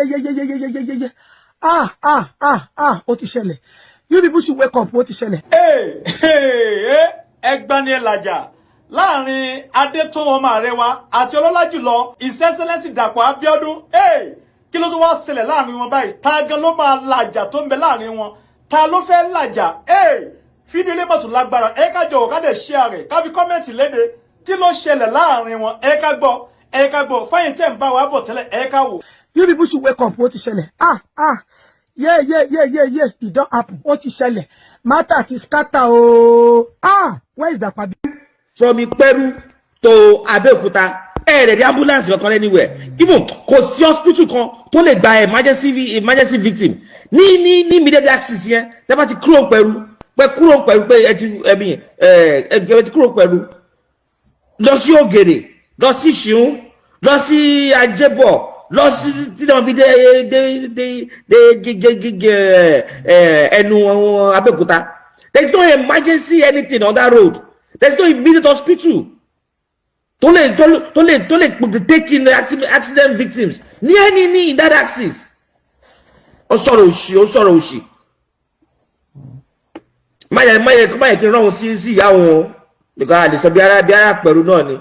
Ye ye ye ye ye ye ye ye ye. Ah ah ah ah, ó ti ṣẹlẹ̀. You people should wake up, ó ti ṣẹlẹ̀. Ee, ee, ẹgbani ẹlàjà láàrin Adétòun ọmọ àrẹwà àti ọlọ́lá jùlọ His Excellency Dàpọ̀ Abíọ́dún. Ee, kí ló tún wá ṣẹlẹ̀ láàrin wọn báyìí? Ta gan ló máa làjà tó ń bẹ láàrin wọn? Ta ló fẹ́ làjà? Ee, fídíò ilé mọ̀tò lágbára. Ẹ ká jọ̀wọ́, ká dẹ̀ share rẹ̀, ká fi comment léde. Kí ló ṣẹlẹ̀ láàrin wọn? Ẹ ká gbọ́, ẹ ká gbọ́. Fáyín tẹ̀ ń bá wa bọ̀ tẹ́lẹ̀, ẹ ká wò. You people should wake up, ó ti ṣẹlẹ̀. Ah ah, ye ye ye ye ye, it don happen, ó ti ṣẹlẹ̀. Matter ti scatter ooo. Ah, where is Dàpọ̀ Abíọ́dún? From Ìpẹ́rù to Abẹ́òkúta, ẹ rẹ̀ rí ambulance kankan anywhere. Even kò sí hospital kan tó lè gba emergency victim ní immediate axis yẹn. Tẹ́ bá ti kúrò pẹ̀lú pé kúrò pẹ̀lú pé ẹ ti ẹbí ẹ ẹ ti kúrò pẹ̀lú lọ sí Ògèrè, lọ sí Ìṣìún, lọ sí Ajébọ̀, lọ sí tí wọ́n fi dé ẹnu Abẹ́òkúta, there is no emergency anything on that road. There is no immediate hospital tó lè take in accident victims ní ẹni ní in that axis. Ó sọ̀rọ̀ òṣì, ó sọ̀rọ̀ òṣì. Má yẹ kí n rán òun sí ìyá òun o, because a lè sọ bí ara pẹ̀lú náà ni.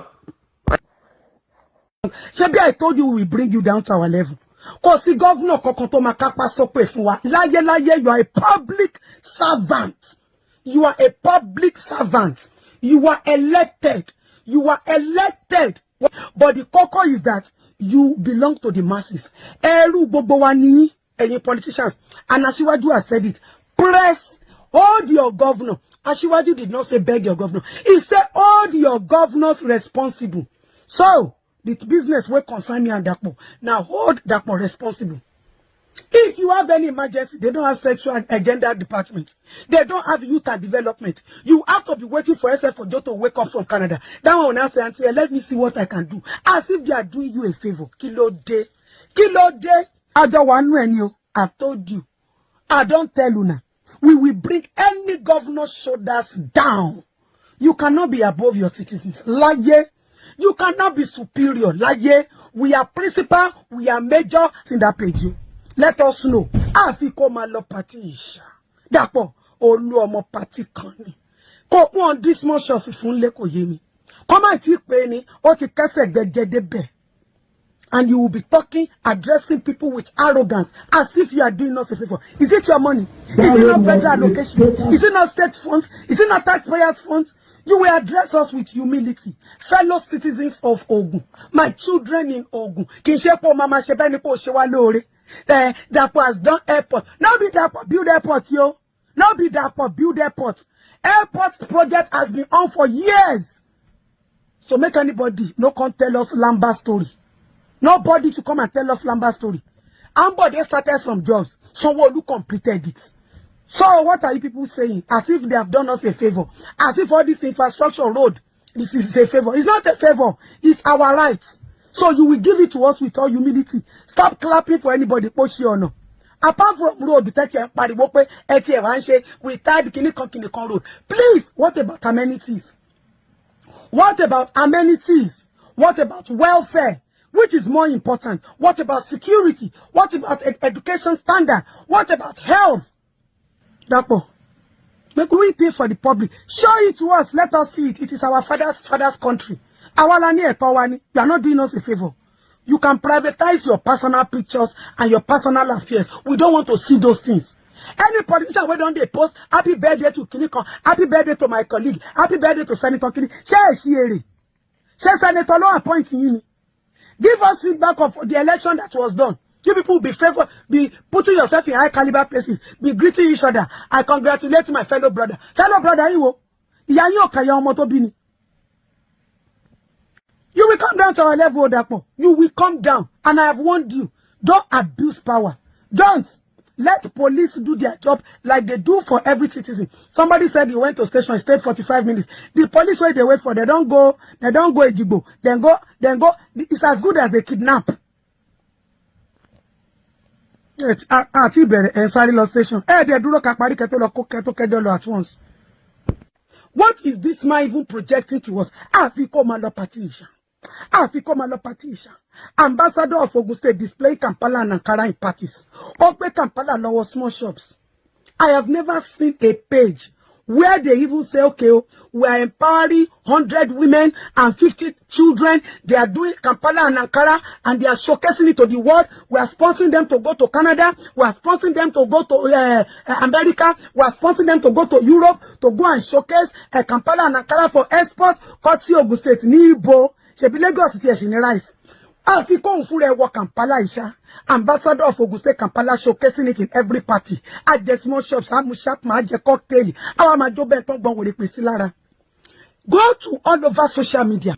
Ṣebí I told you we will bring you down to our level. Kò sí governor kankan tó máa kápá sópè fún wa láyéláyé. You are a public servant. You are a public servant. You are elected. You are elected, but the koko is that you belong to the masses. Ẹrú gbogbo wa ní ẹ̀yin politicians, and Aṣíwájú has said it. Press, hold your governor. Aṣíwájú did not say beg your governor. He said hold your governors responsible. So the business wey concern me and Dapo now, hold Dapo responsible. If you have any emergency, they don't have sexual agenda department. They don't have youth and development. You have to be waiting for SF Ojo to wake up from Canada. That one will now say, "Auntie, let me see what I can do." As if they are doing you a favor. Kí ló dé? Kí ló dé? Àjọ wà nú ẹni o. I've told you. I don't tell you now. We will bring any governor's shoulders down. You cannot be above your citizens. Láyé. You cannot be superior. Láyé. We are principal. We are major. In that page. Let us know. Àfi kó máa lọ party ìṣà. Dàpọ̀, olú ọmọ party kan ni. Kò wọ́n dín small shots fún lé, kò yé mi. Kọ́ máa ti pè é ní, ó ti kẹ́sẹ̀ gẹ́gẹ́ débẹ̀. And you will be talking, addressing people with arrogance, as if you are doing us a favor. Is it your money? Is it not federal allocation? Is it not state funds? Is it not taxpayers' funds? You will address us with humility. Fellow citizens of Ogun, my children in Ogun. Kì í ṣe pé o máa ma ṣe bẹ́ẹ̀ ni pé o ṣe wá lóore. Eh, Dapo has done airport. No be Dapo build airport, yo. No be Dapo build airport. Airport project has been on for years. So make anybody no come tell us lamba story. Nobody to come and tell us lamba story. Ambode started some jobs. Sanwo-Olu completed it. So what are you people saying? As if they have done us a favor. As if all this infrastructure road, this is a favor. It's not a favor. It's our rights. So you will give it to us with all humility. Stop clapping for anybody. Poshi or no. Apart from road, tẹ́tí ẹ̀ ń pariwo pé ẹ ti ẹ̀ wá ń ṣe without kìnnìkan kìnnìkan road. Please, what about amenities? What about amenities? What about welfare? Which is more important? What about security? What about education standard? What about health? Dapo, make doing things for the public. Show it to us. Let us see it. It is our father's father's country. Àwa la ní ẹ̀tọ́ wa ni. You are not doing us a favor. You can privatize your personal pictures and your personal affairs. We don't want to see those things. Any politician wey don dey post happy birthday to kinikan, happy birthday to my colleague, happy birthday to Senator Kini, ṣé ẹ ṣí èrè? Ṣé senator ló appoint yín ni? Give us feedback of the election that was done. You people be favor, be putting yourself in high caliber places, be greeting each other. "I congratulate my fellow brother." Fellow brother yín wo? Ìyá yín ò kàyà ọmọ tó bí ni. You will come down to our level, Dapo. You will come down. And I have warned you. Don't abuse power. Don't. Let police do their job like they do for every citizen. Somebody said he went to station, he stayed 45 minutes. The police where they wait for, they don't go Ejigbo. Then go, it's as good as they kidnap. Àti ìbẹ̀rẹ̀ ẹ̀ sáré lọ station. Ẹ dẹ̀ dúró ká parí kẹ́ tó lọ kó kẹ́ tó kẹjọ lọ at once. What is this man even projecting to us? Àfi kó máa lọ party ìṣà. Àfi kó máa lọ party ìṣá. Ambassador of Ogun State display Kampala and Ankara in parties. Ó gbé Kampala lọ́wọ́ small shops. I have never seen a page where they even say, "Okay, oh, we are empowering 100 women and 50 children. They are doing Kampala and Ankara and they are showcasing it to the world. We are sponsoring them to go to Canada. We are sponsoring them to go to America. We are sponsoring them to go to Europe to go and showcase Kampala and Ankara for export." Courtesy Ogun State ní ibo? Ṣebí Lagos ti ẹ̀sìn ní rice. Àfi kóhun fúnra ẹ wọ Kampala ìṣá. Ambassador of Ogun State Kampala, showcasing it in every party. Á jẹ small chops, á mu sharp, á jẹ cocktail, àwọn máa jó bẹ́ẹ̀ tán gbọ́n wèrè pèsè lára. Go to all over social media.